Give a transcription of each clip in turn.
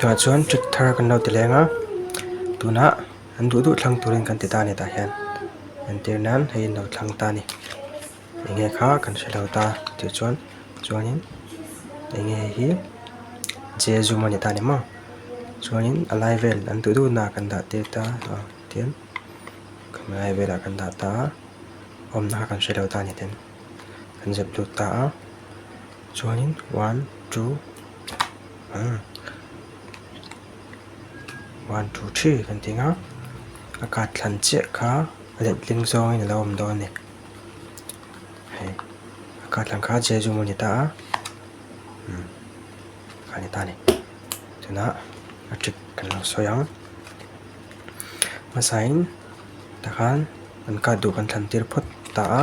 Tah chuan trick thar kan lo ti leng a tunah an duh duh thlang turin kan ti ta a ni tah hian entir nan hei an lo thlang ta a ni eng nge kha kan hre lo ta tih chuan chuanin eng nge hei hi J zoom a ni ta a ni maw chuanin a lai vel an duh duh naah kan dah tir ta a tian a lai velah kan dah ta a awmna kha kan hre lo ta a ni ten kan zep lut ta a chuanin one two umm one two three kan ti ang a a card thlan chiah kha a letling zawngin a lo awm dawn a ni hei a card thlan kha J zoom a ni ta a umm a ni ta a ni tunah a trick kan lo sawi ang hmasain takhan an card duh kan thlan tir phawt ta a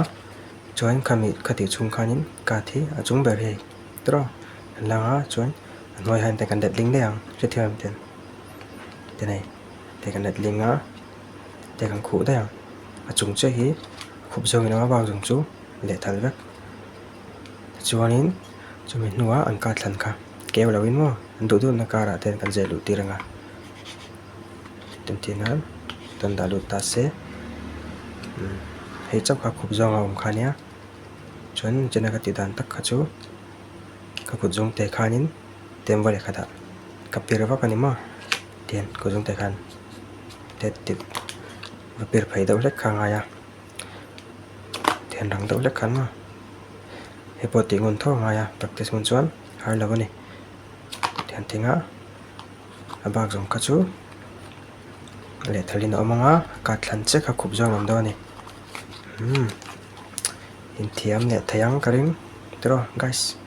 chuan khami khatih chhung khanin card hi a chung ber hi hei tiraw an lang a chuan a hnuai hian te kan letling daih ang hrethiam em ten te nei te kan letling a te kan khuh daih ang a chung chiah hi khup zawngin a awm a bak zawng chu lehthal vek tichuanin chumi hnuah an card thlan kha keu loin maw an duh duhna karah te kan zeh luh tir ang a. Engtin nan rawn dah lut ta se umm hei chauh kha khup zawng a awm kha nia chuan chena ka tih dan tak kha chu ka kut zawng te khanin tlem vawi khatah ka pir vak a ni maw tian kut zawng te khan tet tip va pir phei deuh hlek kha a ngai a tian rang deuh hlek khan maw hei pawh tih ngun tho a ngai a practice ngun chuan har lo a ni tian thing a. A bak zawng kha chu lehthal in a awm ang a card thlan chiah kha khup zawng a awm dawn a ni umm inthiam leh thei ang ka ring tiraw guys.